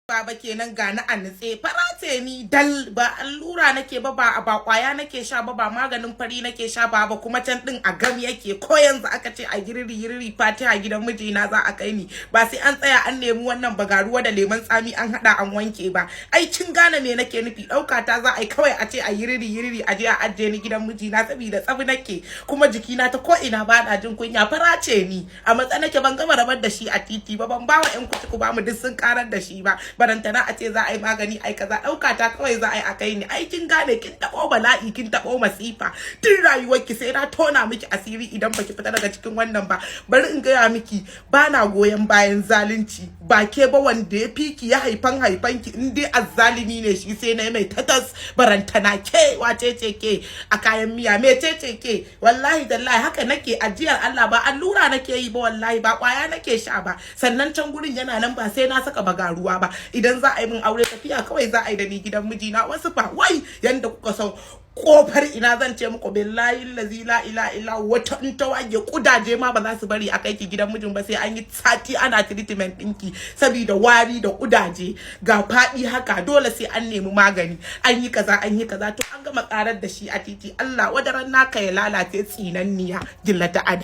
Baba kenan, gani a nutse, farate ni dal. Ba allura nake ba, ba kwaya nake sha ba, ba maganin fari nake sha ba. Ba kuma can din a gam yake. Ko yanzu aka ce a giriri giriri fatiha, gidan mijina za a kai ni. Ba sai an tsaya an nemi wannan bagaruwa da lemon tsami an hada an wanke ba. Ai kin gane me nake nufi. Dauka ta za a yi kawai a ce a yiriri yiriri, a je a ajiye ni gidan mijina, saboda tsabi nake kuma jikina ta ko ina ba na jin kunya. Farace ni, a matsa nake. Ban gama rabar da shi a titi ba, ban bawa yan kuci ku ba mu duk sun karar da shi ba, barantana a ce za a yi magani. Ai kaza, dauka ta kawai za a yi a kai ni. Ai kin gane, kin tabo bala'i, kin tabo masifa. Tun rayuwarki sai na tona miki asiri idan baki fita daga cikin wannan ba. Bari in gaya miki, ba na goyon bayan zalunci. Ba ke ba, wanda ya fiki ya haifan haifanki, in dai azzalimi ne shi, sai na mai tatas. Barantana ke, wace ce ke a kayan miya? Me ce ce ke? Wallahi tallahi haka nake, ajiyar Allah. Ba allura nake yi ba, wallahi ba kwaya nake sha ba. Sannan can gurin yana nan, ba sai na saka bagaruwa ba. Idan za a yi min aure, tafiya kawai za a yi da ni gidan mijina. Wasu fa wai yanda kuka san kofar ina zan ce muku, billahi lazi la ila illa, wata in ta wage kudaje ma ba za su bari a kai ki gidan mijin ba, sai an yi sati ana treatment ɗinki saboda wari da kudaje ga faɗi haka. Dole sai an nemi magani, an yi kaza, an yi kaza. To an gama karar da shi a titi. Allah wadaran naka ya lalace, tsinanniya gillata ada.